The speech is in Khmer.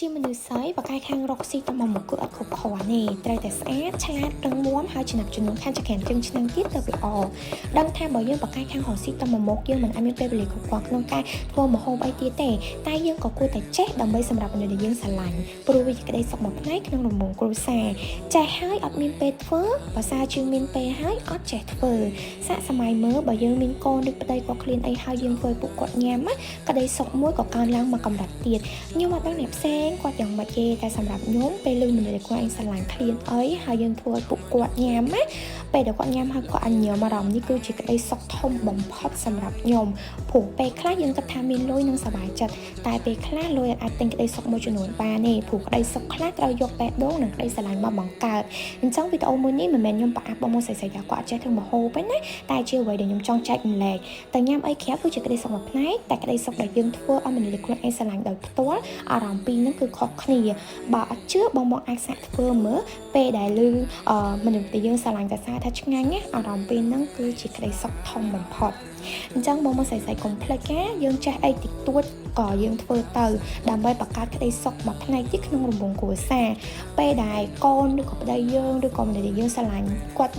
ជាមនុស្សស្រីបកកាយខាងរកស៊ីតែមកមុខគឺអត់គ្រប់គ្រាន់ទេត្រូវតែស្អាតឆ្លាតរឹងមាំហើយចំណាប់ជំនួនខាងចក្រានជើងឆ្នាំងទៀតទៅល្អដឹងថាបើយើងបកកាយខាងរកស៊ីតែមកមុខយើងមិនអាចមានពេលវេលាគ្រប់គ្រាន់ក្នុងការធ្វើម្ហូបអីទៀតទេតែយើងក៏គួរតែចេះដើម្បីសម្រាប់មនុស្សដែលយើងស្រឡាញ់ព្រោះវាជាក្តីសុខមួយផ្នែកក្នុងរង្វង់គ្រួសារចេះហើយអត់មានពេលធ្វើបើសារជាងមានពេលហើយអត់ចេះធ្វើសាកសម័យមើលបើយើងមានកូនឬប្តីគាត់ឃ្លានអីហើយយើងធ្វើឲ្យពួកគាត់ញ៉ាំណាក្តីសុខមួយក៏កើនឡើងមកកម្រិតទៀតខ្ញុំអត់ដឹងអ្នកផ្សេងគាត់យ៉ាងម៉េចទេតែសម្រាប់ខ្ញុំពេលលឺមនុស្សដែលគាត់ឯងស្រឡាញ់ឃ្លានអីហើយយើងធ្វើឲ្យពួកគាត់ញ៉ាំណាពេលដែលគាត់ញ៉ាំហើយគាត់អញញ៉ាំអារម្មណ៍នេះគឺជាក្តីសុខធំបំផុតសម្រាប់ខ្ញុំព្រោះពេលខ្លះយើងគិតថាមានលុយនឹងសប្បាយចិត្តតែពេលខ្លះលុយអាចទិញក្តីសុខមួយចំនួនបានទេព្រោះក្តីសុខខ្លះត្រូវយកបេះដូងនិងក្តីស្រឡាញ់មកបង្កើតអញ្ចឹងវីដេអូមួយនេះមិនមែនខ្ញុំប្រអាប់បងមកស្រីៗថាគាត់អត់ចេះធ្វើម្ហូបទេណាតែជាអ្វីដែលខ្ញុំចង់ចែករំលែកតែញ៉ាំអីក្រៅគឺជាក្តីសុខមួយផ្នែកតែក្តីសុខដែលយើងធ្វើឲ្យមនុស្សដែលខ្លួនឯងស្រឡាញ់ដោយផ្ទាល់អារម្មណ៍ពីរហ្នឹងគឺខុសគ្នាបើអត់ជឿបងមកអាចសាកធ្វើមើលពេលដែលឮអឺមនុស្សដែលយើងស្រឡាញ់តែសារថាឆ្ងាញ់ណាអារម្មណ៍ពីរហ្នឹងគឺជាក្តីសុខធំបំផុតអញ្ចឹងបងមកស្រីៗកុំភ្លេចណាយើងចេះអីតិចតួចក៏យើងធ្វើទៅដើម្បីបង្កើតក្តីសុខមួយផ្នែកទៀតក្នុងរង្វង់គ្រួសារពេលដែលកូនឬក៏ប្តីយើងឬក៏មនុស្សដែលយើងស្រឡាញ់គាត់